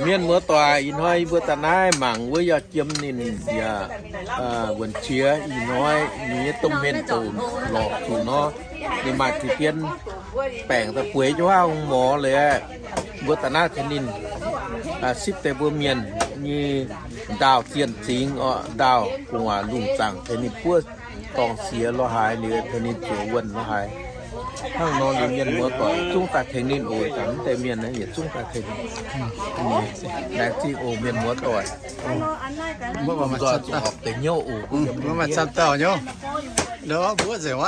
Mienh muoz-doic, ih hnoi yie mbuo daaih naaiv mangc wuov yaac jiem ninh yaac wuonx qiex. Ih hnoi ninh nyei domh mienh douc lorqc zuqc nor, ninh maaih ziex dien baengc daaih bueix jienv hungh morz leiz aqv. Mbuo daaih naaiv tengx ninh sipv deix mbuo mienh nyei ndaauh zienh zingx oc, ndaauh gu'nguaaic lungh zaangc tengx ninh buov dorngx siex lorz haaix liuz tengx ninh zuoqc wuonh lorz haaix. Hnangv nor liuz mienh muoz-doic zungv daaih tengx ninh oc. Daaih mv deix mienh yietc zungv daaih tengx ninh. Laengz zingh oc mienh muoz-doic. Mbuo maaih camv dauh nyei. Gorngv mbuov nzengc.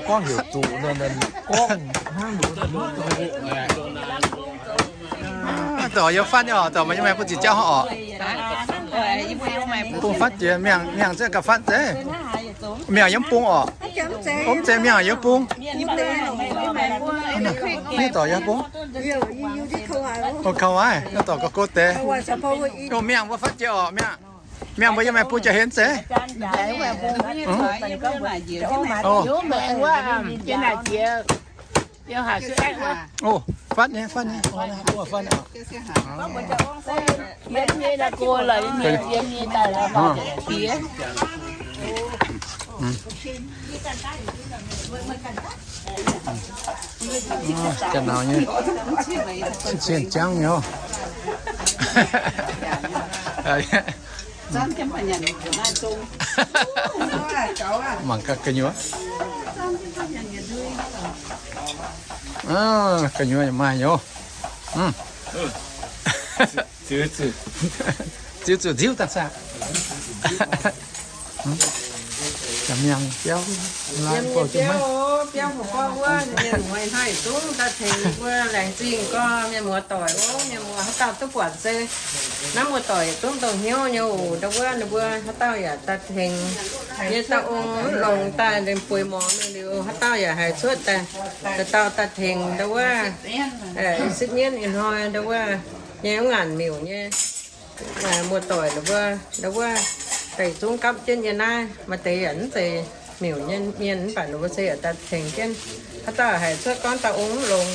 Gorngv heuc zuqc, gorngv hnangv nor. Dorc yiem fatv nyei oc, dorc meih yiem maaih bun ziqc jauv oc. Bung fatv jiex, miangh, miangh zengv gauh fatv zeiv. Miangh yiem bung oc. Mv zeiz miangh yiem bung. Naaiv dorc yiem bung. Kaux waaic, naaiv dorc gauh go deix. Miangh mbuo fatv jiex oc, miangh. Miangh mbuo yiem maaih bung jauv henv zeiv. Fatv nyei, fatv nyei. Janx-nauz nyei, cien jangv nyei oc. Mangc gaax gu'nyuoz. Gu'nyuoz maaih nyei oc. Ziux zuqc nziuv daaih saah? Biauv, biauv, biauv, wuov mienh muoz hnoi zungv daaih tengx mbuo laengz zingh gorx mienh muoz-doic oc. Mienh muoz haaix dauh duqv buatc se naaiv muoz-doic yietc zungv dongh hnyouv nyei oc. Ndau wuov ninh mbuo haaix dauh yaac daaih tengx nyei dauh ong mv longx daaih, ninh bueix morz mingh liuz haaix dauh yaac haiz cuotv daaih, dauh dauh daaih tengx ndau wuov sipv mienv ih hnoi ndau wuov nyei wuov ngaanc miuc nyei muoz-doic ninh mbuo ndau wuov daaih zungv gapv jienv nyei naaiv. Maaih deix yaac mv zeiz miuc nyei mienh mv baac ninh mbuo se yaac daaih tengx jienv. Haaix dauh haiz cuotv gorngv dauh ong mv longx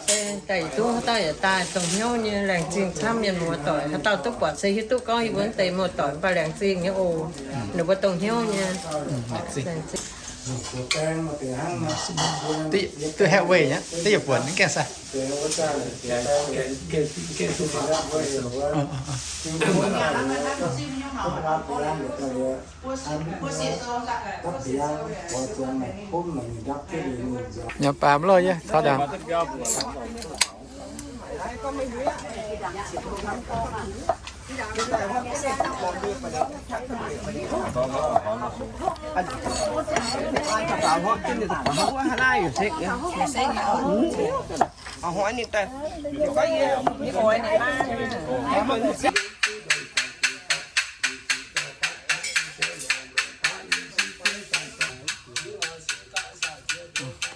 se daaih yietc zungv haaix dauh yaac daaih dongh hnyouv nyei. Laengz zingh camv mienh muoz-doic, haaix dauh duqv buatc se hiuv duqv gorngv yie mbuo mv deix muoz-doic mv baac laengz zingh nyei oc. Ninh mbuo dongh hnyouv nyei. Duqv haeqv weih nyei, duqv yietc buonc gaengh sai. Nyanc baamz loh yie taux ndaangc.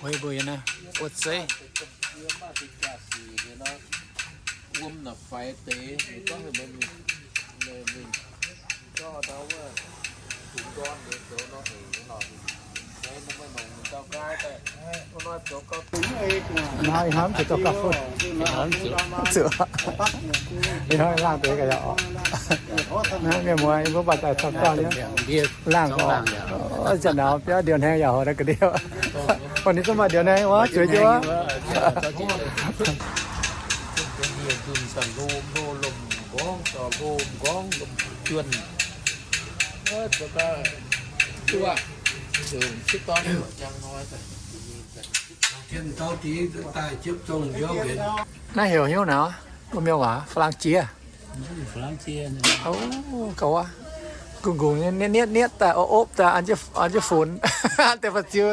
Puix mbuo yiem naaiv buoz zeiv. Wuom naaic faix deix, hnoi ih hnoi mv zuqc dorh gauh fun. Zuqc. Ih hnoi laangh deix ga'naaiv oc. Naaiv mienh muoz yie mbuo mbatc daaih camv dauh nyei. Laangh oc. Janx-nauz biauv ndiouh hnaengx yaac horpc daaih ga'ndiev. Ninh zungv maaih ndiouh hnaengx wuov, zueiz jienv wuov. Naaiv heuc hnyouv naaiv, mbuo mienh waac, ฝรั่งเศส. Ga'naaiv nqungc-nqungc nietv nietv daaih, opv daaih an jienv funx, deix ba'ziu.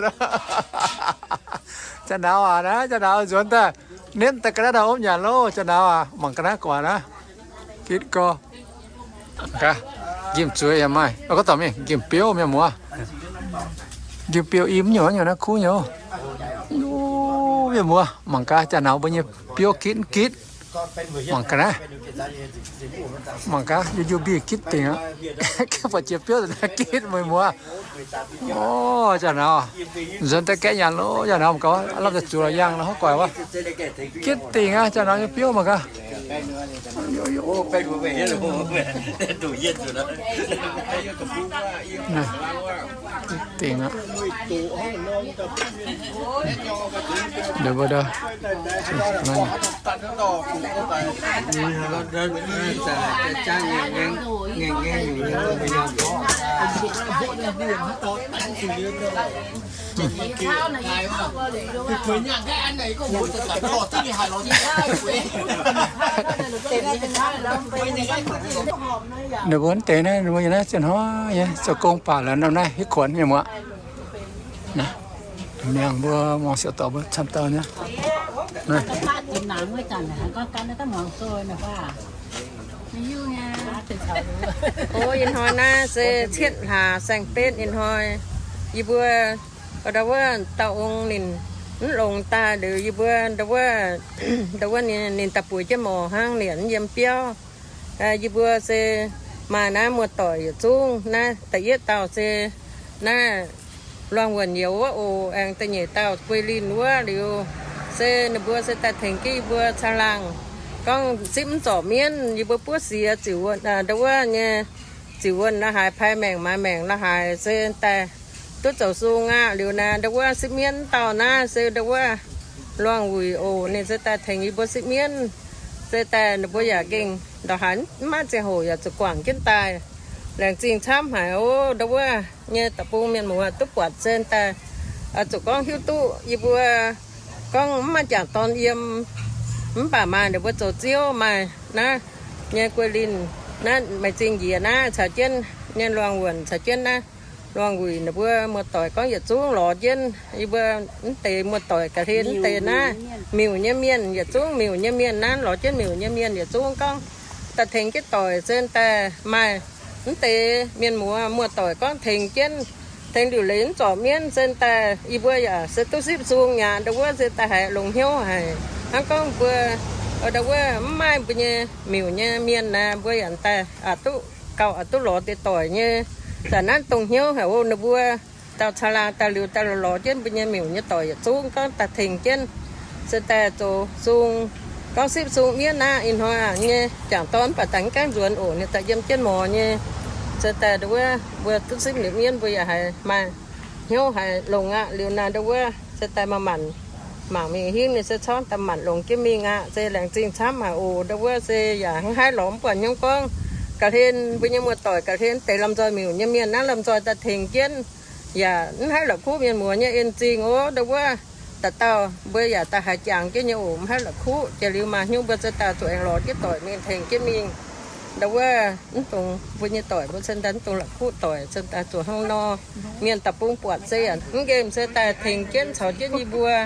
Janx-nauz aac, naaiv janx-nauz nzuonx daaih, nietv daaih ga'naaiv daaih opv nyanc loh. Janx-nauz aac, mangc ga'naaiv guaax naaiv. Gitv gorx. Nqemh zueiz yaac maaih. Gorngv dorh mingh nqemh biouv mienh muoz. Nqemh biouv im nyei, nyei naaiv kuv nyei. Mienh muoz, mangc gaax janx-nauz mbuo nyei biouv gitv gitv. Mangc gaax naaiv. Mangc gaax, yie yie mbiv gitv dingc aqv. Buatc jiex biouv naaiv gitv meih muoz. Orv, jaax naaiv. Nzuonx daaih gaeqv nyanc loh, jaax naaiv mangc gaax, lamh daaih zuqc lorqc yangh nor, gorx wuov. Gitv dingc aqv, jaax naaiv nyei biouv mangc gaax. Dingc aqv. Ndau wuov ndau. Ninh mbuo mv deix naaiv, ninh mbuo yiem naaiv ziangh hnoi nyei zoux gong baac lorz norm naaiv hitv kuonx mienh muoz. Naaiv, mienh mbuo muangx siouc dorh mbuo camv dauh nyei. O, ih hnoi naaiv se cietv hlaax saeng-betv ih hnoi. Yie mbuo ndau wuov dauh ong ninh mv longx daaih liuz, yie mbuo ndau wuov, ndau wuov ninh, ninh daaih bueix jienv morc hnangv, ninh mv yiem biauv. Yie mbuo se maaih naaiv muoz-doic yietc zungv. Naaiv da'yietv dauh se naaiv Luangh Wuonc youz wuov oc, aengx da'nyeic dauh Guei Linh wuov. Liuz se ninh mbuo se daaih tengx jienv yie mbuo caangh laangh gorngv sipv mv zorc mienv, yie mbuo buov siex ziux wuonh, ndau wuov nyei ziux wuonh la'haaix, pai maengc maaiz maengc la'haaix se daaih duqv zoux sung aqv. Liuz naaiv ndau wuov sipv mienv dauh naaiv se ndau wuov Luangh Wuic oc, ninh se daaih tengx yie mbuo sipv mienv. Se daaih ninh mbuo yaac gengh ndau haaix mv maaih ziangh hoc yaac zuqc guangc jienv daaih. Laengz zingh camv haic oc. Ndau wuov nyei deic-bung mienh muoz duqv buatc se daaih zuqc gorngv hiuv duqv yie mbuo gorngv mv maaih jangc dorn yiem, mv baac maaih ninh mbuo zoux ziouv maaih naaiv nyei Guei Linh, naaiv Meic Zingh njiec naaiv caux jienv nyei Luangh Wuonc caux jienv naaiv Luangh Wuic ninh mbuo muoz-doic gorngv yietc zungv lorz jienv yie mbuo mv deix muoz-doic ga'hlen mv deix naaiv miuc nyei mienh, yietc zungv miuc nyei mienh naaiv lorz jienv miuc nyei mienh yietc zungv gorngv daaih tengx jienv doic se daaih maaih mv deix mienh muoz muoz-doic gorngv tengx jienv, tengx liuc leiz mv zorc mienv se daaih yie mbuo yaac se duqv sipv sung aqv. Ndau wuov se daaih haiz longx hnyouv haic hnangv gorngv mbuo ndau wuov mv maaih mbuo nyei miuc nyei mienh naaic, mbuo yaac daaih aqc duqv gauh aqc duqv lorz deix doic nyei. Zanc naaiv dongh hnyouv haic oc. Ninh mbuo dauh caangh laangh daaih liuz daaih lorz jienv mbuo nyei miuc nyei doic yietc zungv gorngv daaih tengx jienv se daaih zoux sung, gorngv sipv sung mienv aqv. Ih hnoi nyei jangc dorn mv baac daaih mv gaengh nzuonx oc, ninh daaih yiem jienv morz nyei. Se daaih ndau wuov mbuo duqv sipv liuz mienv mbuo yaac haiz maaih hnyouv haiz longx aqv. Liuz naaiv ndau wuov se daaih maaih manc mangc mingh hingv ninh se corngv daaih manc longx jienv mingh aqv. Se laengz zingh camv haic oc. Ndau wuov se yaac hnangv haaix lorz mv buatc hnyouv gorngv ga'hlen mbuo nyei muoz-doic ga'hlen deix lomh nzoih miuc nyei mienh naaiv lomh nzoih daaih tengx jienv yaac mv haih la'kuqv mienh muoz nyei en-zingh oc. Ndau wuov dauh dauh mbuo yaac daaih haiz jangx jienv nyei oc, mv haih la'kuqv. Jiex liuz maaih hnyouv mbuo se daaih zuqc aengx lorz jienv doic mingh tengx jienv mingh. Ndau wuov mv dungx mbuo nyei doic mbuo se daaih mv dungx la'kuqv doic, se daaih zuqc hnangv nor. Mienh deic-bung buatc se yaac mv nqemh se daaih tengx jienv caux jienv yie mbuo.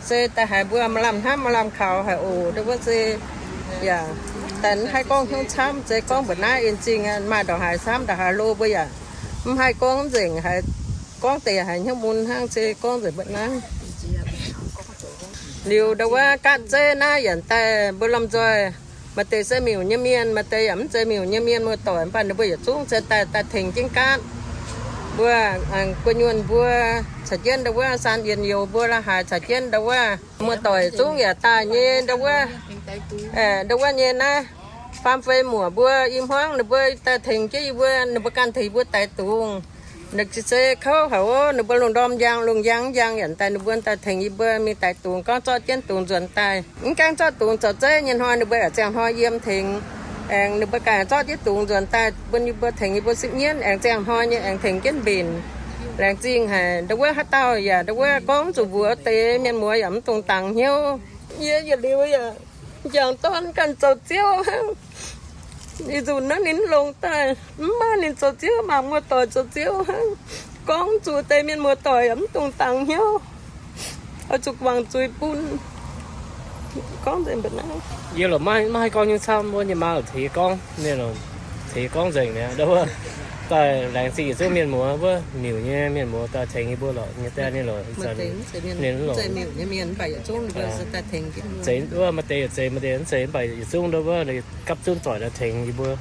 Se daaih haiz mbuo maaih lamh hnamv maaih lamh kaux haic oc. Ndau wuov se yaac daaih mv haih gorngv hnyouv camv, se gorngv mbuoqc naaiv en-zingh maaih ndongc haaix camv ndongc haaix lo mbuo yaac mv haih gorngv nzengc haic. Gorngv deix haiz hnyouv mun hnangv, se gorngv nzengc mbuoqc naaiv. Liuz ndau wuov gaatv zeiv naaiv yaac daaih mbuo lomh nzoih, maaih deix se miuc nyei mienh, maaih deix yaac mv zeiz miuc nyei mienh muoz-doic, mv baac ninh mbuo yietc zungv se daaih daaih tengx jienv gaatv. Mbuo gu'nyuonh mbuo caux jienv ndau wuov saan yienx youz mbuo la'haaix caux jienv ndau wuov muoz-doic zungv yaac daaih nyei ndau wuov, ndau wuov nyei naaiv faam fei muoc mbuo i hmuangv ninh mbuo daaih tengx jienv yie mbuo, ninh mbuo ganh tengx yie mbuo daix dungz. Ninh se kouv haic oc, ninh mbuo lungh ndorm njang, lungh njang njang yaac daaih ninh mbuo daaih tengx yie mbuo mingh daix dungz, gorngv zorqv jienv dungz nzuonx daaih. Mv gaengh zorqv dungz zoux zeiv nyei hnoi, ninh mbuo yaac ziangh hnoi yiem tengx. Aengx ninh mbuo ganh zorqv jienv dungz nzuonx daaih bun yie mbuo tengx yie mbuo sipv nyienv. Aengx ziangh hnoi nyei aengx tengx jienv mbenc. Laengz zingh haic. Ndau wuov haaix dauh yaac ndau wuov gorngv zuqc mbuox deix mienh muoz yaac mv dungx dangx hnyouv. Yie yietc liuz yaac jangx dorn ganh zoux ziouv hnangv. Ih nzunc naaiv ninh longx daaih mv maaih ninh zoux ziouv, mangc muoz-doic zoux ziouv hnangv. Gorngv zuqc deix mienh muoz-doic yaac mv dungx dangx hnyouv, oix zuqc guangc zuiz bun. Gorngv nzengc mbuoqc naaiv. Yie lorqc maiv haih gorngv hnyouv camv, wuov nyei maa lorqc tengx yie gorngv, ninh lorqc tengx yie gorngv nzengc mi'aqv. Ndau wuov daaih laengz zingh yietc zungv mienh muoz wuov miuc nyei mienh muoz daaih tengx yie mbuo lorqc nyei daaih ninh lorqc. Ninh lorqc, zeiz wuov maaih deix yietc zeiz, maaih deix yietc zeiz mv baac yietc zungv ndau wuov gapv zunv doic daaih tengx yie mbuo.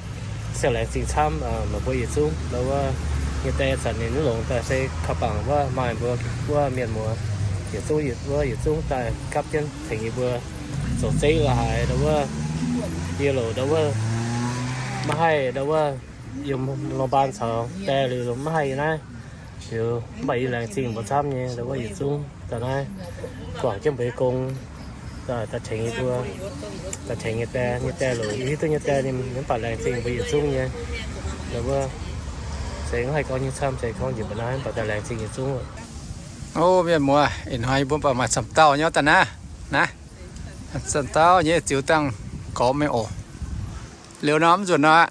Se laengz zingh camv meih mbuo yietc zungv ndau wuov nyei daaih zanc ninh mv longx daaih se kaux bangc wuov maaih mbuo wuov mienh muoz yietc zungv wuov yietc zungv daaih gapv jienv tengx yie mbuo zoux zeiv la'haaix ndau wuov. Yie loc ndau wuov maiv haih ndau wuov yiem longc baan caux die liuz maiv haih yie naaiv. Liuz mv baac yie laengz zingh mbuo camv nyei ndau wuov yietc zungv daaih naaiv guangc jienv mbuo nyei gong daaih tengx yie mbuo, daaih tengx nyei die, nyei die loc yie hiuv duqv nyei die ninh mv baac laengz zingh mbuo yietc zungv nyei. Ndau wuov se mv haih gorngv nyei camv, se gorngv njiec mbuo naaiv mv baac daaih laengz zingh yietc zungv. O mienh muoz, ih hnoi yie mbuo mv baac maaih camv dauh nyei daaih naaiv, naaiv camv dauh nyei ziux dangh gormx mingh oc. Liuz nor mv nzunc nor,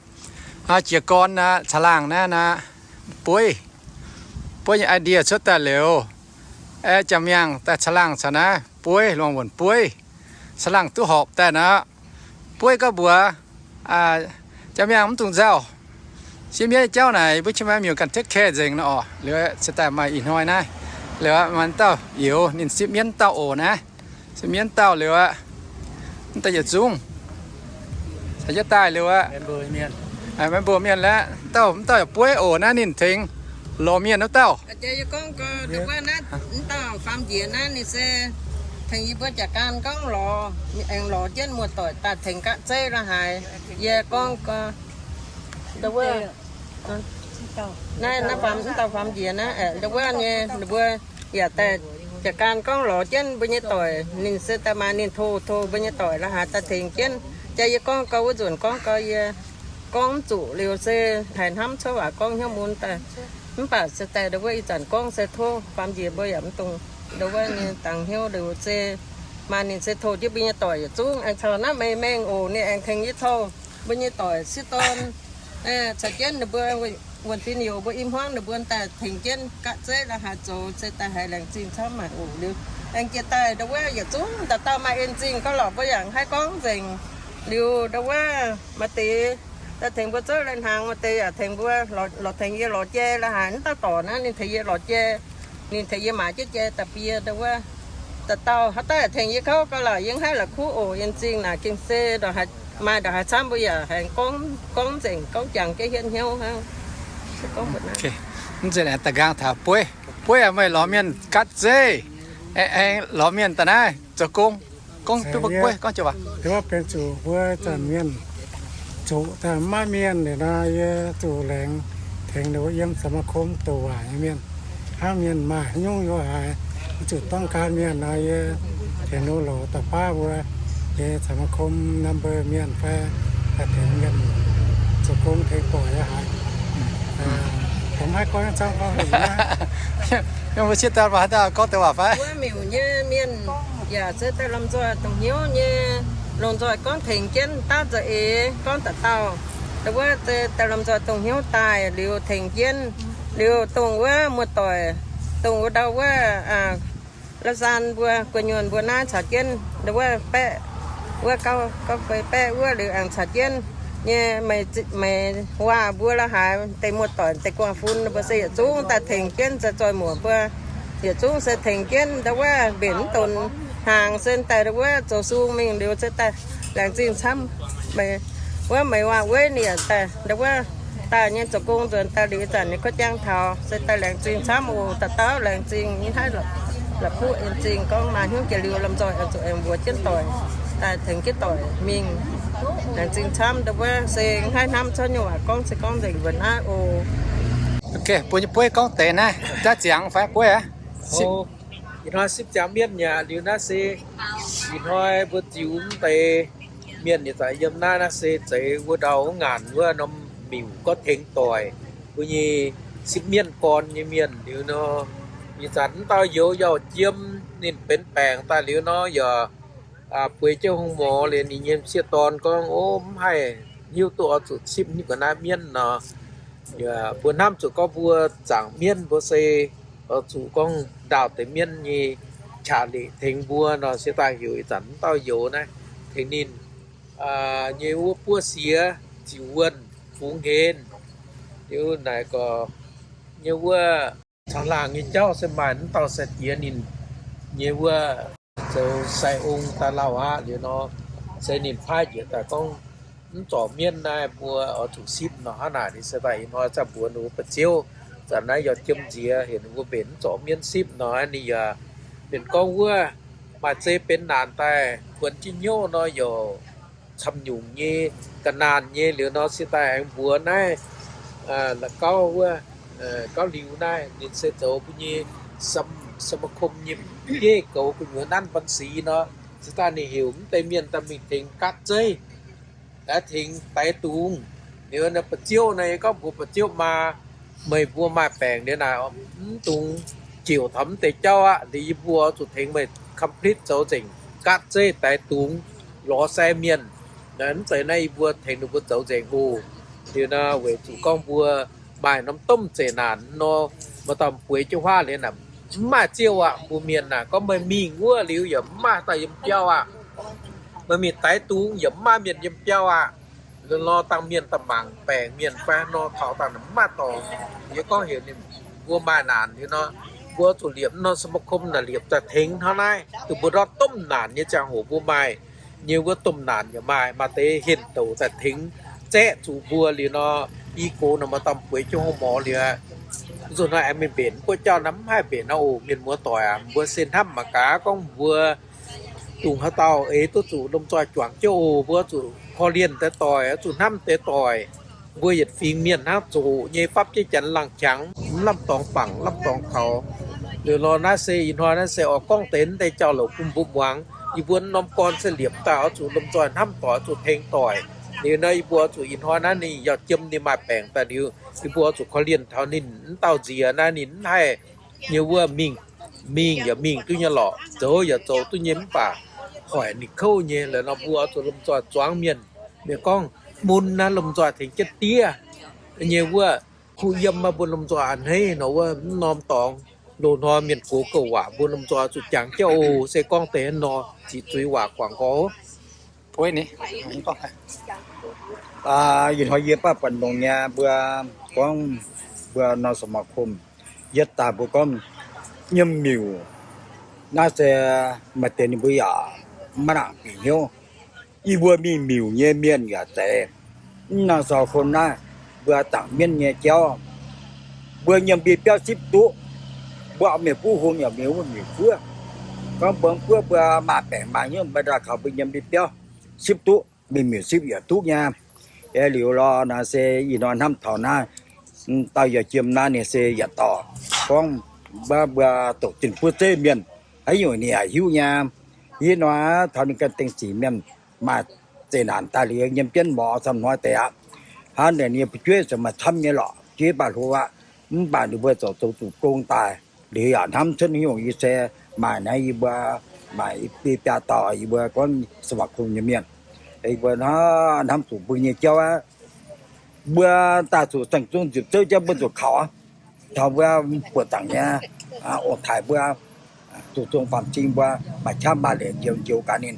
jiez gorn naaiv caangh laangh naaiv naaiv bueiv, bueiv nyei idea cuotv daaih liuz, aengx jangx miangh daaih caangh laangh caux naaiv bueiv, longc wuonc bueiv, caangh laangh duqv horpc daaih nor, bueiv gorngv mbuox jangx miangh mv dungx nzauh. Sieqv mienv jauv naaic mbuo qiex maaih miuc ganh take care nzengc nor oc. Liuz se daaih maaih ih hnoi naaiv, liuz maaih dauh youz ninh sieqv mienv dauh oc naaiv. Sieqv mienv dauh liuz aqv, mv daaih yietc zungv caux jienv daaih liuz aqv, mbuo mienh aeqv, dauh mv dauh yaac bueiv oc naaiv ninh tengx lorz mienh wuov dauh. Mv dauh faam njiec naaiv ninh se tengx yie mbuo jaax gaanv gorngv lorz, aengx lorz jienv muoz-doic daaih tengx gapv zeiv la'haaix. Yie gorngv gorngv, naaiv, naaiv faam, mv dauh faam njiec naaiv, ndau wuov nyei ninh mbuo yaac daaih jaax gaanv gorngv lorz jienv mbuo nyei doic. Ninh se daaih maaih ninh tov, tov mbuo nyei doic la'haaix daaih tengx jienv. Jaa yie gorngv gau wuov nzunc gorngv gau yie gorngv mv zuqc liuz se haiz hnamv cuotv waac gorngv hnyouv mun daaih. Mv baac se daaih ndau wuov ih zanc gorngv se tov faam njiec mbuo yaac mv dungx ndau wuov nyei dangx hnyouv liuz se maaih ninh se tov jienv mbuo nyei doic yietc zungv aengx caux naaiv meih mengh oc. Ninh aengx tengx yie tov mbuo nyei doic sieqv dorn caux jienv ninh mbuo wuonh fim youz mbuo i hmuangv ninh mbuo daaih tengx jienv gapv zeiv la'haaix zoux se daaih haiz laengz zingh camv maaic oc. Liuz aengx jiex daaih ndau wuov yietc zungv dauh dauh maaih en zingh gauh lorqc mbuo yaac haih gorngv nzengc. Liuz ndau wuov maaih deix daaih tengx mbuo zouv lai-hnaangx, maaih deix yaac tengx mbuo lorz tengx yie lorz jai la'haaix, mv dauh dorc naaiv ninh tengx yie lorz jai, ninh tengx yie maaiz jienv jai da'bie ndau wuov. Dauh dauh haaix dauh yaac tengx yie kouv gauh lorqc, yie mv haih la'kuqv oc. En zingh naaic gengh se maaih ndongc haaix camv mbuo yaac aengx gorngv nzengc, gorngv jangx jienv hietv hnyouv hnangv. Mv nzengc aengx da'nqaang taux bueiv, bueiv meih lorz mienh gapv zeiv, aengx lorz mienh daaih naaiv zoux gong, gorngv duqv mbuo bueiv gorngv joux waac. Wuov benx zuqc mbuo zanc mienh zuqc daaih maiv mienh liuz nor, yie zuqc laengz tengx ninh mbuo yiem สมาคม douc waac nyei mienh. Hnangv mienh maaih haaix nyungc yaac haiz zuqc dorng kaan mienh nor, yie tengx ninh mbuo lorz da'baav mbuo nyei สมาคม number mienh fai daaih tengx mienh zoux gong tengx doic yaac haiz. Mv haih gorngv camv gorngv haic. Mbuo sieqv dorn maaih haaix dauh gorngv deix waac fai? Wuov miuc nyei mienh yaac se daaih lomh nzoih dongh hnyouv nyei, lomh nzoih gorngv tengx jienv daav nza'eix gorngv dauh dauh. Ndau wuov daaih lomh nzoih dongh hnyouv daaih liuz tengx jienv, liuz dongh wuov muoz-doic, dongh wuov ndau wuov la'zan mbuo gu'nyuonh mbuo naaiv caux jienv ndau wuov baeqv, wuov gauv fei baeqv wuov liuz aengx caux jienv nyei meih waac mbuo la'haaix deix muoz-doic deix guangc fun mbuo se yietc zungv daaih tengx jienv, zoih muoc mbuo yietc zungv se tengx jienv ndau wuov mbenc mv donx hnaangx se daaih ndau wuov zoux sung mingh liuz se daaih laengz zingh camv. Wuov meih waac weiv ninh yaac daaih ndau wuov daaih nyei zoux gong nzuonx daaih liuz ih zanc nyei kuv jangx taux se daaih laengz zingh camv oc. Dauh dauh laengz zingh nyei, haih la'kuqv en zingh gorngv maaih hnyouv jiex liuz lomh nzoih oix zuqc aengx mbuox jienv doic daaih tengx jienv doic mingh. Laengz zingh camv ndau wuov se haih hnamv cuotv nyei waac gorngv se gorngv nzengc mbuo naaiv oc. Ok, mbuo nyei bueiv gorngv deix naaiv jaav ziangx fai bueiv aqv? Ih hnoi sipv ziangx mienv yaac liuz naaiv se ih hnoi mbuo ziux mv deix mienh nyei zaaix yiem naaiv, naaiv se zeiz wuov ndau ngaanc wuov norm miuc gorngv tengx doic mbuo nyei sipv mienv gorn nyei mienh liuz nor, ih zanc mv dauh youz yaac jiem ninh benx baengc daaih liuz nor yaac bueix jienv โรงหมอ liuz ninh nyei sieqv dorn gorngv, O, mv haih hiuv duqv oix zuqc sipv hiuv ga'naaiv mienv nor. Yaac mbuo hnamv zuqc gorngv mbuo zaangc mienv mbuo se oix zuqc gorngv ndaauh deix mienv nyei qaqv liqc tengx mbuo nor, se daaih heuc ih zanc mv dauh youz naaiv tengx ninh nyei wuov buov siex ziux wuonh fungx hemx Liuz naaic gorx nyei wuov caangh laangh nyei jauv se maaih mv dauh sai-diex ninh nyei wuov zoux sai-ong daaih lauh aqv. Liuz nor se ninh paaiv njiec daaih gorngv, mv zorc mienv naaiv mbuo oix zuqc sipv nor. Hnangv naaic ninh se daaih ih hnoi zaah mbuox ninh mbuo ba'ziouv, zanc naaiv yaac jiem nziex heuc ninh mbuo mbenc mv zorc mienv sipv nor, ninh yaac mbenc gorngv wuov maaih zei benx naanc daaih kuonx jienv hnyouv nor, yaac camv nyungc nyei, ga'naanh nyei. Liuz nor se daaih aengx mbuox naaiv la'gauv wuov, gauv liuz naaiv ninh se zoux mbuo nyei สมาคม nyei bieiv goux gu'nyuoz nanv บัญชี nor. Se daaih ninh heuc mv deix mienh daaih mingh tengx gaatv zeiv, tengx daix dungz. Liuz ba'ziouv naaiv gorngv mbuox ba'ziouv maa, meih mbuo maaih baengc liuz naaic mv dungx jiouc taux mv deix jauv aqv. Liuz yie mbuo zuqc tengx meih complete zoux nzengc gaatv zeiv, daix dungz, lorz sai mienh. Mv zeiz naaiv yie mbuo tengx ninh mbuo zoux nzengc oc. Liuz nor weic zuqc gorngv mbuo maaih norm domh zeqc naanc nor, maaih dauh bueix jienv huaav liuz naaic, mv maaih ziouh aqv. Mbuo mienh naaic gorngv meih mingh wuov liuz yaac mv maaih dauh yiem biauv aqv. Meih mingh daix dungz yaac mv maaih mienh yiem biauv aqv. Liuz nor dangh mienh daaih mangc baengc mienh fai nor taux dangh mv maaih dorngx. Yie gorngv heuc ninh mbuo maaih naanc liuz nor, mbuo zuqc liepc nor สมาคม naaic liepc daaih tengx hnangv naaiv, duqv mbuo ndortv domh naanc nyei ziangh hoc mbuo maaih nyei wuov domh naanc yaac maaih, maaih deix henh douc daaih tengx zaeqv zuqc mbuo. Liuz nor i gox nor maaih dauh bueix jienv hlo morz liuz, nzunc hnoi aengx mingh mbenc guoqv jauv naaiv mv haih mbenc nor oc. Mienh muoz doic aac, mbuo se hnamv mangc gaax gorngv mbuo dungx haaix dauh eix duqv zuqc lomh nzoih juangc jienv oc. Mbuo zuqc korv-lienh deix doic, zuqc hnamv deix doic. Mbuo yietc fingx mienh hnangv zoqc nyei fapv jienv janx laangh qangx, mv lamh dorngx bangc lamh dorngx kaux. Liuz nor naaiv se ih hnoi naaiv se oix gorngv deix mv deix jauv-louc bun mbuo muangx. Yie mbuo norm gorn se liepc daaih oix zuqc lomh nzoih hnamv doic, zuqc tengx doic. Liuz nor yie mbuo zuqc ih hnoi naaiv ninh yaac jiem ninh maaih baengc daaih liuz, yie mbuo zuqc korv-lienh taux ninh. Mv dauh nziex naaiv ninh mv haih nyei wuov mingh, mingh yaac mingh duqv nyei lorqc, zoux yaac zoux duqv nyei, mv baac hoic ninh kouv nyei. Laaix nor mbuo zuqc lomh nzoih zuangx mienh. Mienh gorngv mun naaiv lomh nzoih tengx jienv diev nyei wuov kuh yiem, mbuo lomh nzoih a'hneiv nor wuov mv norm dorngx. Loz-hnoi mienh gox gouv waac mbuo lomh nzoih zuqc jangx jienv oc. Se gorngv deix nor ziqc zuiz waac guangc nqoi. Ih hnoi yie baav buatc longx nyei mbuo gorngv mbuo nor สมาคม yietv daaih mbuo gorngv nyiemc miuc naaiv se maaih deix ninh mbuo yaac maiv nangc bieqc hnyouv. Yie mbuo mingh miuc nyei mienh yaac zeiz. Mv nor สมาคม naaiv mbuo zaangc mienv nyei jauv, mbuo nyiemc mbiv biauv sipv duqv, mbuo mienh buv hung yaac mingh wuov miuc buov. Gorngv mbuo buov mbuo maaih baengc maaih hnyouv mbuo daaih kaux mbuo nyiemc mbiv biauv sipv duqv, mingh miuc sipv yaac duqv nyei. Liuz lorz nor se ih hnoi hnamv taux naaiv, dauh yaac jiem naaiv ninh se yaac dorh gorngv mbuo doqc zinh buov zeiv mienh, haaix nyungc ninh yaac hiuv nyei. Ih hnoi taux ninh ganh dengh sic mienh maaih zeqc naanc daaih liuz nyiemc jienv morz camv hnoi deix aqv. Hnangv naaic ninh nyei fu'jueiv se maaih camv nyei lorqc, jueiv baac hlo aqv. Mv baac ninh mbuo zoux zoux zuqc gong daaih liuz yaac hnamv cuotv haaix nyungc. Yie se maaih naaiv yie mbuo maaih biaa dauh yie mbuo gorngv สมาคม nyei mienh, yie mbuo hnamv zuqc mbuo nyei jauv aqv. Mbuo daaih zuqc saeng-zong nziepc zouv jauv mbuo zuqc kaux taux mbuo buoqc zaangc nyei ong-taaix mbuo, zuqc zong faam-cing mbuo maaih qaqv maaih leiz njoux njoux gaax ninh.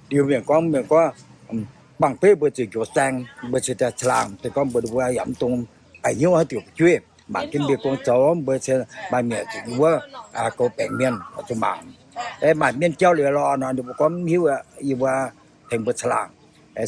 Liuz mienh gorngv, mienh gorngv, bangh beiv mbuo zuqc njoux saeng, mbuo cingx daaih caangh laangh. Se gorngv mbuo, mbuo yaac mv dungx baengc hnyouv haaix diuc fu'jueiv mangc jienv mbuo gong zoux, mbuo maaih mietc zuqc wuov goux baengc mienh zuqc mangc. Maaih mienv jauv liuz lorz nor ninh mbuo gorngv mv hiuv, yie mbuo tengx mbuo caangh laangh.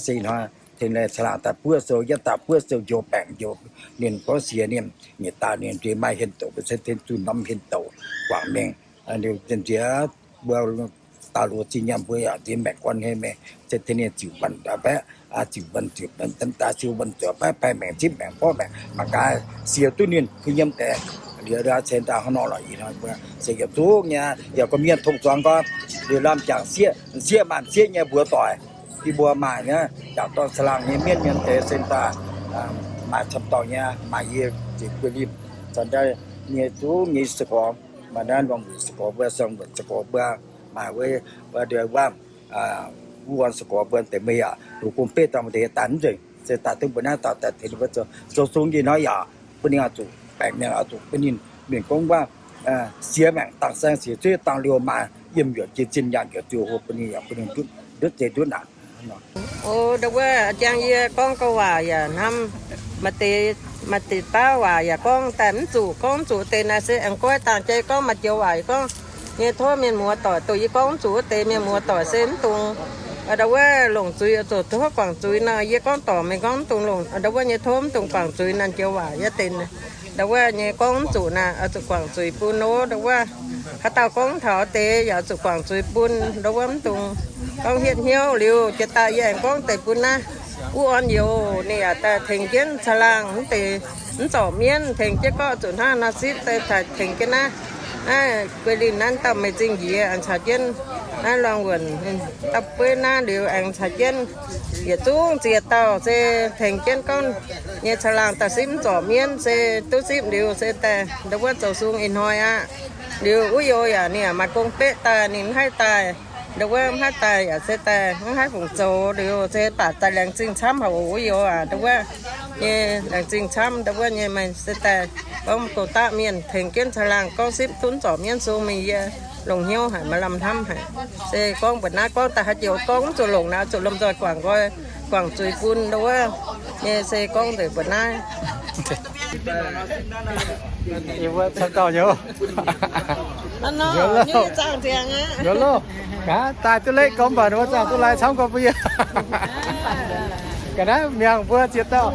Se ih hnoi tengx caangh laangh daaih buov sou, yietv daaih buov sou njoux baengc njoux ninh gorngv siex ninh, nyic dauh ninh nzuih maaih hien douc, mbuo se tengx zuqc norm hien douc guangc mingh. Nziex mbuo daaih loz zinh nyaanh mbuo yaac nziex maengc guon hei mingh, se tengx ninh ziux wuonh baeqv, ziux wuonh ziux wuonh daaih siou wuonh ziouc baeqv paaiv maengc zipv maengc mborqv maengc mangc gaax siex duqv ninh kuh nyiemv deix. Liuz cingx daaih hnangv nor lorqc. Ih hnoi mbuo se yietc zungv nyei, yaac gorngv mienh tong zuangx gorngv liuz lamh jangc sieqv, sieqv maaih sieqv nyei mbuox doic. Yie mbuo maaih nyei jangc dorn caangh laangh nyei mienv nyiemv deix se daaih maaih camv dorngh nyei, maaih yie ziepc guei limh, caux daaih nyei zungv nyei se gorngv maaih naaiv luangh wuic se gorngv mbuo, siang-wuonc se gorngv mbuo, maaih wuov, wuov, wuov, wuov se gorngv mbuo deix meih yaac longc gong-beiv daaih mbuo deix daaih mv nzengc, se daaih duqv mbuo naaiv dauh daaih tengx ninh mbuo zoux, zoux zungv ih hnoi yaac bun ninh oix zuqc baengc mienh oix zuqc bun ninh mienh gorngv wuov siex maengc dangh saeng, siex zuiz dangh liouh maaih, yiem yuoqc jiex zinh nyaanh yuoqc ziouc hlo bun ninh yaac bun ninh ndutv, ndutv zeiv ndutv naanc. O, ndau wuov jangx yie gorngv gauh waac yaac hnamv maaih deix Maaih deix dauh waac yaac gorngv daaih mv zuqc, gorngv mv zuqc deix naaic se aengx goiv dangh jai gorngv maaih joux waac gorngv, nyei tov mienh muoz doic, dongh yie gorngv mv zuqc wuov deix mienh muoz doic se mv dungx, ndau wuov longc zuiz oix zuqc tov guangc zuiz nor. Yie gorngv dorngc mingh gorngv mv dungx longc, ndau wuov nyei tov mv dungx guangc zuiz naaic joux waac yie deix. Ndau wuov nyei gorngv mv zuqc naaic oix zuqc guangc zuiz bun nor. Ndau wuov haaix dauh gorngv taux deix yaac oix zuqc guangc zuiz bun. Ndau wuov mv dungx gorngv hietv hnyouv liuz, jiex daaih yie aengx gorngv deix bun naaiv wuov orn youz ninh yaac daaih tengx jienv caangh laangh mv deix mv zorc mienv, tengx jienv gorngv zuqc hnangv nor sipv daaih tengx jienv naaiv, naaiv guei linh naaiv dauh meix zingh njiec aengx caux jienv naaiv lorngh wuonc dauh bueiv naaiv liuz aengx caux jienv yietc zungv ziex dauh se tengx jienv gorngv nyei caangh laangh daaih sipv mv zorc mienv se duqv sipv liuz se daaih ndau wuov zoux sung ih hnoi aqv. Liuz wuov youz yaac ninh yaac maaih gong beqv daaih ninh mv haih daaih. Ndau wuov mv haih daaih yaac se daaih mv haih fungc zoux liuz se baac daaih laengz zingh camv haic oc wuov youz aac. Ndau wuov nyei laengz zingh camv, ndau wuov nyei meih se daaih gorngv goux daqv mienh tengx jienv caangh laangh gorngv sipv duqv zorc mienv sung mingh yie longc hnyouv haic, maaih lamh hnamv haic. Se gorngv mbuox naaiv gorngv daaih haaix joux gorngv mv zuqc longc naaic, zuqc lomh nzoih guangc nqoi, guangc zuiz bun ndau wuov nyei se gorngv nzengc mbuox naaiv. Yie mbuo camv dauh nyei. Nzuonx loh. Nzuonx loh. Gaax daaih duqv leqv gormx mbatc ninh mbuo zaangc duqv lai camv gorx bun yie. Ga'naaiv miangh mbuo ziex dauh,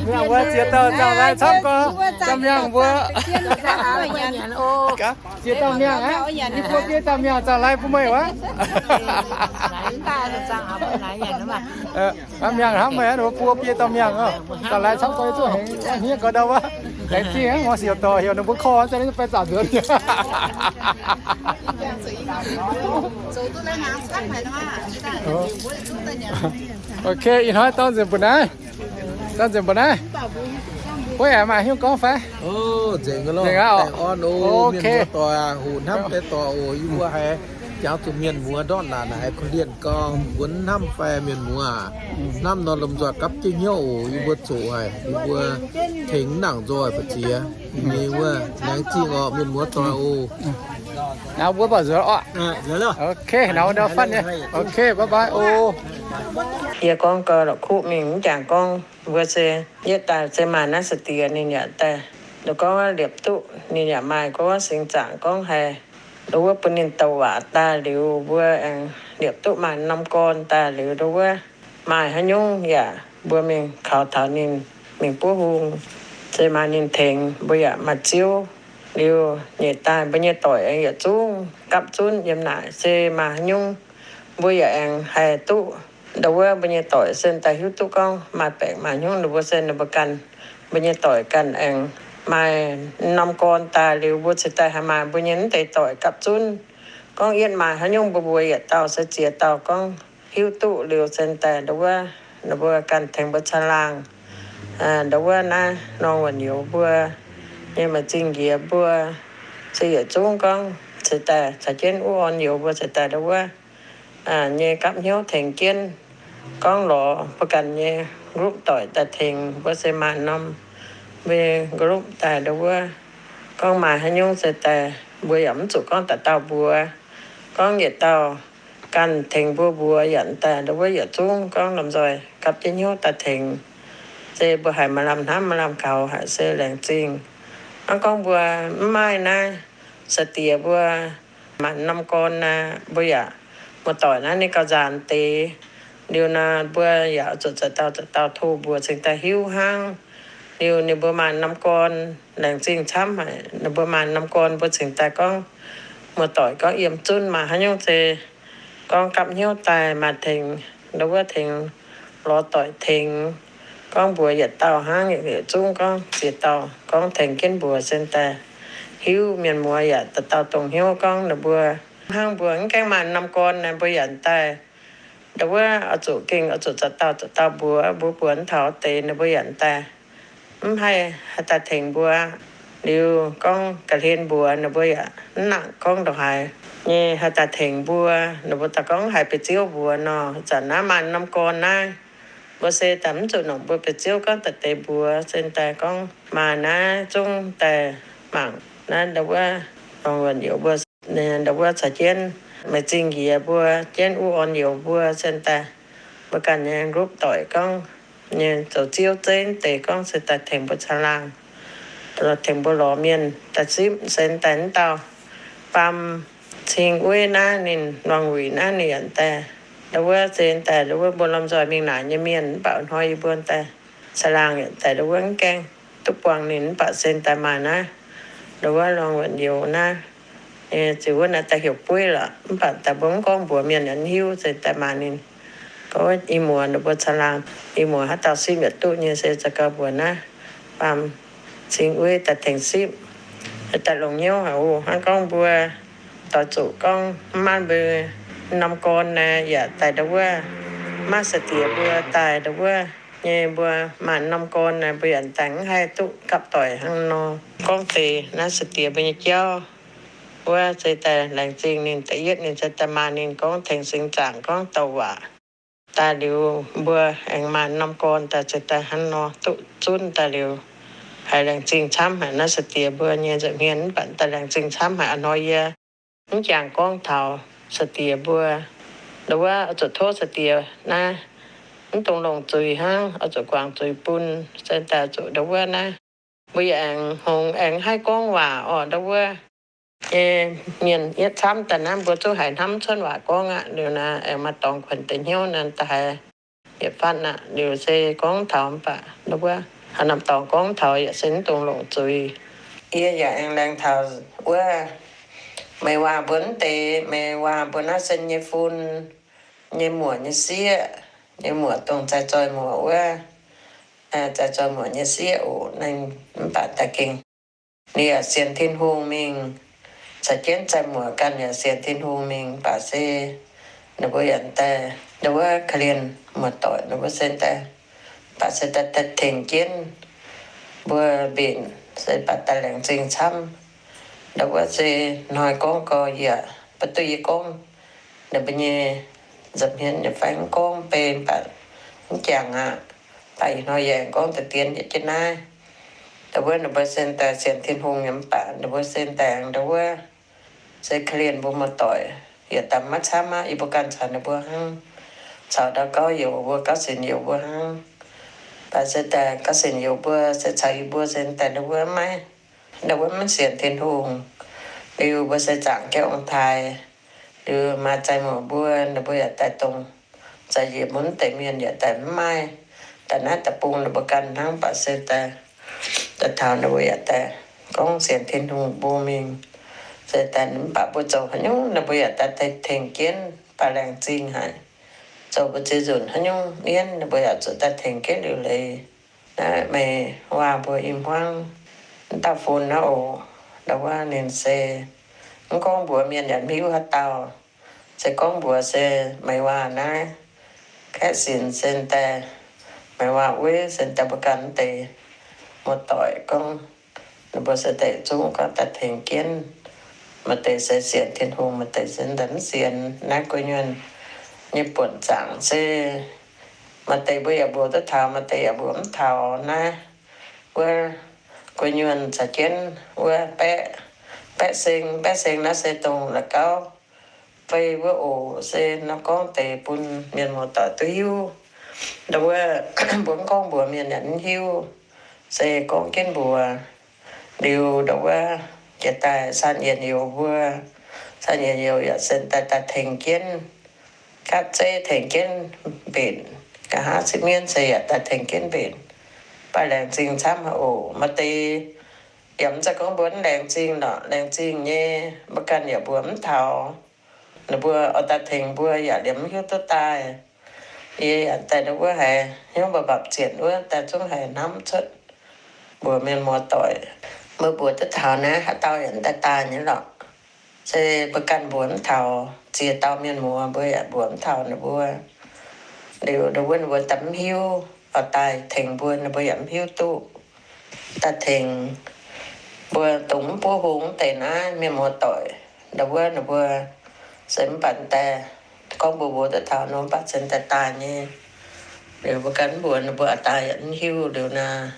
miangh mbuo ziex dauh zaangc lai camv gorx, zaangc miangh mbuo. Ziex dauh miangh aqv, yie mbuo biei dauh miangh zaangc lai bun meih wuov. Aa, miangh hnamv meih aqv, ninh mbuo buo biei dauh miangh oc. Zaangc lai camv gorx yie zuqc hengx hniev gorx ndau wuov. Laengz zingh aqv, muangx siouc dorc heuc ninh mbuo korv za'gengh baeqc zaangc nzuonx. Ok, ih hnoi dorh nzengc mbu'naaiv. Dorh nzengc mbu'naaiv. Wuov aengx maaih haaix nyungc gorngv fai? Nzengc aqv oc. Mienh muoz doic aac, hoqc hnamv deix doic oc. Yie mbuo haiz jangx zuqc mienh muoz ndortv naanc haiz korv-lienh gorngv mbuo hnamv fai mienh muoz aac. Hnamv nor lomh nzoih gapv jienv hnyouv oc. Yie mbuo zoqc haic, yie mbuo tengx nangc nzoih ba'ziex. Yie mbuo laengz zingh oc mienh muoz doic oc. Naaiv mbuo baac nzuonx oc. Ok, naaiv nor fatv nyei. Ok, bye bye oc. Yie gorngv gau la'kuqv mingh mv jangx gorngv mbuo se yietv daaih se maaih naaiv sai-diex ninh yaac daaih, nduov gorngv liepc duqv ninh yaac maaih gorngv singx zaangc gorngv haiz nduov wuov bun ninh douc waac daaih liuz mbuo aengx liepc duqv maaih norm gorn daaih liuz nduov wuov maaih haaix nyungc yaac mbuo mingh kaux taux ninh mingh buov hung, se maaih ninh tengx mbuo yaac maaih ziouv. Liuz nyeic daaih mbuo nyei doic aengx yietc zungv gapv zunv yiem naaic, se maaih haaix nyungc mbuo yaac aengx haih duqv. Nduov wuov mbuo nyei doic se daaih hiuv duqv gorngv maaih baengc maaih hnyouv ninh mbuo se ninh mbuo ganh, mbuo nyei doic ganh aengx maaih norm gorn daaih liuz mbuo cingx daaih haih maaih mbuo nyei mv deix doic gapv zunv. Gorngv yietv maaih haaix nyungc mbuo mbuox yietc dauh se ziex dauh gorngv hiuv duqv liuz cingx daaih nduov wuov ninh mbuo ganh tengx mbuo caangh laangh. Nduov wuov naaiv norm wuonh youz mbuo nyei maaih zingh njiec mbuo se yietc zungv gorngv cingx daaih caux jienv wuov orn youz mbuo cingx daaih nduov wuov nyei gapv hnyouv tengx jienv. Gorngv lorz mbuo ganh nyei group doic daaih tengx mbuo se maaih norm mbuo group daaih nduov wuov gorngv maaih haaix nyungc se daaih mbuo yaac mv zuqc gorngv dauh dauh mbuox. Gorngv yietc dauh ganh tengx mbuo mbuox yaac daaih nduov wuov yietc zungv gorngv lomh nzoih gapv jienv hnyouv daaih tengx. Se mbuo haiz maaih lamh hnamv maaih lamh kaux haic se laengz zingh. Hnangv gorngv mbuo mv maaih naaiv sai-diex mbuo maaih norm gorn naaic, mbuo yaac muoz-doic naaiv ninh gauh nzaanx deix. Liuz naaic mbuo yaac zuqc za'dauh za'dauh tov mbuox cingx daaih hiuv hnangv. Liuz ninh mbuo maaih norm gorn laengz zingh camv haic. Ninh mbuo maaih norm gorn mbuo cingx daaih gorngv muoz-doic gorngv yiem zunv maaih haaix nyungc se gorngv gapv hnyouv daaih maaih tengx, nduov wuov tengx lorz doic tengx. Gorngv mbuox yietc dauh hnangv, yietc zungv gorngv ziex dauh gorngv tengx jienv mbuox se daaih hiuv mienh muoz yaac dauh dauh dongh hnyouv gorngv ninh mbuo hnangv mbuo mv gaengh maaih norm gorn naaic mbuo yaac daaih nduov wuov oix zuqc gengh oix zuqc za'dauh za'dauh mbuox, mbuo mbuox taux deix ninh mbuo yaac daaih mv haih, haih daaih tengx mbuo. Liuz gorngv ga'hlen mbuox ninh mbuo yaac mv nangc gorngv ndongc haaix nyei haih daaih tengx mbuo. Ninh mbuo daaih gorngv haiz biauv-ziouv mbuox nor, zanc naaiv maaih norm gorn naaiv, mbuo se daaih mv zuqc nongc mbuo biauv-ziouv gorngv daaih deix mbuox, se daaih gorngv maaih naaiv zungv daaih mangc naaiv nduov wuov norm wuonh youz mbuo, nduov wuov caux jienv maaih zingh njiec mbuo jienv wuov orn youz mbuo se daaih mbuo ganh nyei group doic gorngv nyei zoux ziouv zeiv deix gorngv se daaih tengx mbuo caangh laangh, tengx mbuo lorz mienh daaih sipv se daaih wuov dauh baam cing wuov naaiv ninh Luangh Wuic naaiv ninh yaac daaih, ndau wuov se daaih ndau wuov mbuo lomh nzoih mingh naaic nyei mienh mv baac hnoi yie mbuo daaih caangh laangh yaac daaih ndau wuov mv gaengh duqv buangh ninh mv baac se daaih maaih naaiv, ndau wuov Luangh Wuic youz naaiv, ziux wuov naaiv daaih heuc bueiv lorqc mv baac daaih mbuo mv gorngv mbuox mienh yaac mv hiuv se daaih maaih ninh. Gorngv ih muoz ninh mbuo caangh laangh, ih muoz haaix dauh sipv yaac duqv nyei se za'gengh mbuox naaiv baam cing wuov daaih tengx sipv, daaih longc hnyouv haic oc. Hnangv gorngv mbuo doix zuqc gorngv mv maaih mbuo norm gorn naaiv yaac daaih ndau wuov, maaih sa'diex mbuo daaih ndau wuov nyei mbuo maaih norm gorn naaiv mbuo yaac daaih mv haih duqv gapv doic hnangv nor. Gorngv deix naaiv sa'diex mbuo nyei jauv wuov se daaih laengz zingh ninh da'yietv ninh se daaih maaih ninh gorngv tengx singx zaangc gorngv douc waac daaih liuz mbuo aengx maaih norm gorn daaih se daaih hnangv nor duqv zunv daaih liuz, haiz laengz zingh camv haic naaiv sa'diex mbuo nyei nza'hmien mv baac daaih laengz zingh camv haic a'hnoi yie mv jangx gorngv taux sa'diex mbuo, ndau wuov oix zuqc tov sa'diex naaiv mv dungx longc zuiz hnangv, oix zuqc guangc zuiz bun, se daaih zuqc ndau wuov naaiv mbuo yaac aengx hngongx aengx haih gorngv waac orqc ndau wuov nyei mienh yietv camv daaih naaiv mbuo zungv haiz hnamv cuotv waac gorngv aqv. Liuz naaiv aengx maaih dorngx kuonx deix hnyouv naaiv daaih haiz yietc fatv aqv. Liuz se gorngv taux mv baac ndau wuov haaix norm dorngx gorngv taux yaac se mv dungx longc zuiz. Yie yaac aengx laengz taux wuov meih waac mbuo mv deix, meih waac mbuo naaiv se nyei fun, nyei muoc nyei sieqv, nyei muoc dongh zaaix zoih muoc wuov, zaaix zoih muoc nyei sieqv oc. Ninh mv baac daaih gengh ninh yaac sienx Tin-Hungh mingh, caux jienv zaaix muoc ganh yaac sienx Tin-Hungh mingh, mv baac se ninh mbuo yaac daaih ndau wuov korv-lienh muoz-doic ninh mbuo se daaih, mv baac se daaih tengx jienv mbuo mbenc se baac daaih laengz zingh camv. Ndau wuov se hnoi gorngv gau yie, mv baac duqv yie gorngv ninh mbuo nyei nza'hmien nyei fai mv gorngv mv bei mv baac mv jangx aqv. Mv baac ih hnoi yie aengx gorngv deix dien yietc jienv naaiv. Ndau wuov ninh mbuo se daaih sienx Tin-Hungh nyei mv baac ninh mbuo se daaih ndau wuov se korv-lienh mbuo muoz-doic, yietc daaih maiv camv aqv. Yie mbuo ganh caux ninh mbuo hnangv, caux ndau gauv youz mbuo, gauv sinx youz mbuo hnangv. Baac se daaih gauv sinx youz mbuo se caux yie mbuo se daaih ndau wuov maiv, ndau wuov maiv sienx Tin-Hungh. Liuz mbuo se zaangc jauv ong-taaix, liuz maaih zaaix muoc mbuo, ninh mbuo yaac daaih dongh zaaix njiec mbuo mv deix mienh yaac daaih mv maaih daaih naaiv deic-bung ninh mbuo ganh hnangv. Baac se daaih, daaih taux ninh mbuo yaac daaih gorngv sienx Tin-Hungh mbuo mingh. Se daaih mv baac mbuo zoux haaix nyungc ninh mbuo yaac daaih tengx jienv, baac laengz zingh haic. Zoux mbuo ziex nzunc haaix nyungc mienv ninh mbuo yaac zuqc daaih tengx jienv liuc leiz. Naaiv meih waac mbuo i hmuangv, mv dauh fun naaiv oc. Ndau wuov ninh se mv gorngv mbuox mienh yaac mv hiuv haaix dauh. Se gorngv mbuox se meih waac naaiv kaeqv sinx se daaih, meih waac wuov se daaih mbuo ganh mv deix muoz-doic gorngv, ninh mbuo se daaih zungv gorngv daaih tengx jienv. Maaih deix se sienx Tin-Hungh, maaih deix se daaih mv sienx. Naaiv gu'nyuonh nyei buonc zaangc se maaih deix mbuo yaac mbuox duqv taux, maaih deix yaac mbuox mv taux. Naaiv wuov gu'nyuonh caux jienv wuov baeqv, baeqv seng, baeqv seng naaiv se dongh la'gauv fei wuov oc. Se nor gorngv deix bun mienh muoz-doic duqv hiuv. Ndau wuov mbuo mv gorngv mbuox mienh yaac mv hiuv, se gorngv jienv mbuox. Liuz ndau wuov jiex daaih saan yienc youz mbuo, saan yienc youz yaac se daaih daaih tengx jienv, gaatv zeiv tengx jienv mbenc, nqa'haav sipv mienv se yaac daaih tengx jienv mbenc. Baac laengz zingh camv haic oc. Maaih deix yaac mv zeiz gorngv mbuo mv laengz zingh lorqc, laengz zingh nyei, mbuo ganh yaac mbuox mv taux. Ninh mbuo oix daaih tengx mbuo yaac liemh mv hiuv duqv daaih. Yie yaac daaih ndau wuov haiz hnyouv mba'mbapc zienc wuov daaih zungv haiz hnamv cuotv mbuox mienh muoz-doic, mbuo mbuox duqv taux naaiv haaix dauh yaac daaih daaih nyei lorqc. Se mbuo ganh mbuox mv taux, ziex dauh mienh muoz mbuo yaac mbuox mv taux ninh mbuo. Liuz ndau wuov ninh mbuo daaih mv hiuv, oix daaih tengx mbuo ninh mbuo yaac mv hiuv duqv. Daaih tengx mbuo dongh mv buov hung deix naaiv mienh muoz-doic, ndau wuov ninh mbuo se mv baac daaih gorngv mbuox mbuox duqv taux nor mv baac se daaih daaih nyei. Liuz mbuo ganh mv mbuox ninh mbuo oix daaih yaac mv hiuv liuz naaiv.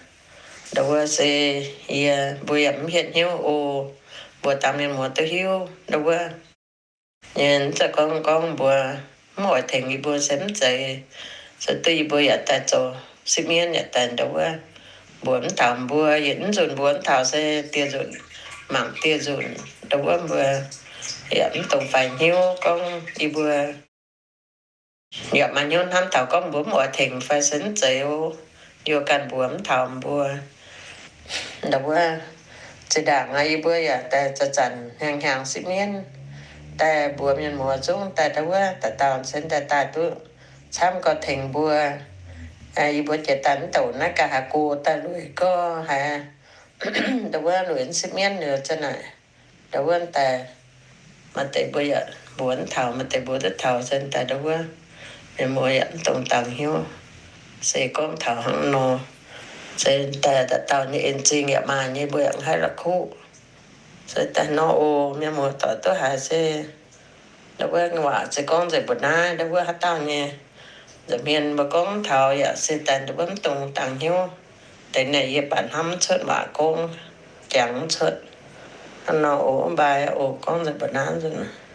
Ndau wuov se yie mbuo yaac mv hietv hnyouv oc. Mbuox dangh mienh muoz duqv hiuv ndau wuov nyei, mv zeiz gorngv gorngv mbuox mv oix tengx yie mbuo se mv zeiz. Se duqv yie mbuo yaac daaih zoux sipv mienv yaac daaih ndau wuov mbuox mv taux mbuo, yietc mv nzunc mbuox mv taux se dieh nzunc, mangc dieh nzunc ndau wuov mbuo yaac mv dungx faix hnyouv gorngv yie mbuo yaac maaih hnyouv hnamv taux gorngv mbuo mv oix tengx fai se mv zeiz, yie ganh mbuox mv taux mbuo. Ndau wuov zinh ndaangc yie mbuo yaac daaih zanc-zanc hnyangx-hnyangx sipv mienv daaih mbuox mienh muoz zungv daaih ndau wuov dauh dauh se daaih daaih duqv camv gauh tengx mbuo. Yie mbuo jiex daaih mv douc naaiv ga'haaix go daaih lueic gorx haiz ndau wuov lueic mv sipv mienv liuz za'naaic ndau wuov daaih maaih deix mbuo yaac mbuox mv taux, maaih deix mbuox duqv taux se daaih ndau wuov mienh muoz yaac mv dungx dangx hnyouv. Se gorngv taux hnangv nor, se daaih dauh dauh nyei en zingh yaac maaih nyei, mbuo yaac mv haih la'kuqv. Se daaih nor oc, mienh muoz doic duqv haiz se ndau wuov waac se gorngv nzengc mbuo naaiv ndau wuov haaix dauh nyei nza'hmien mbuo gorngv taux yaac se daaih ndau wuov mv dungx dangx hnyouv. Deix naaic yie baac hnamv mv cuotv waac gorngv, jangx mv cuotv. Hnangv nor oc, mv baac oc, gorngv nzengc mbuo naaiv nzunc.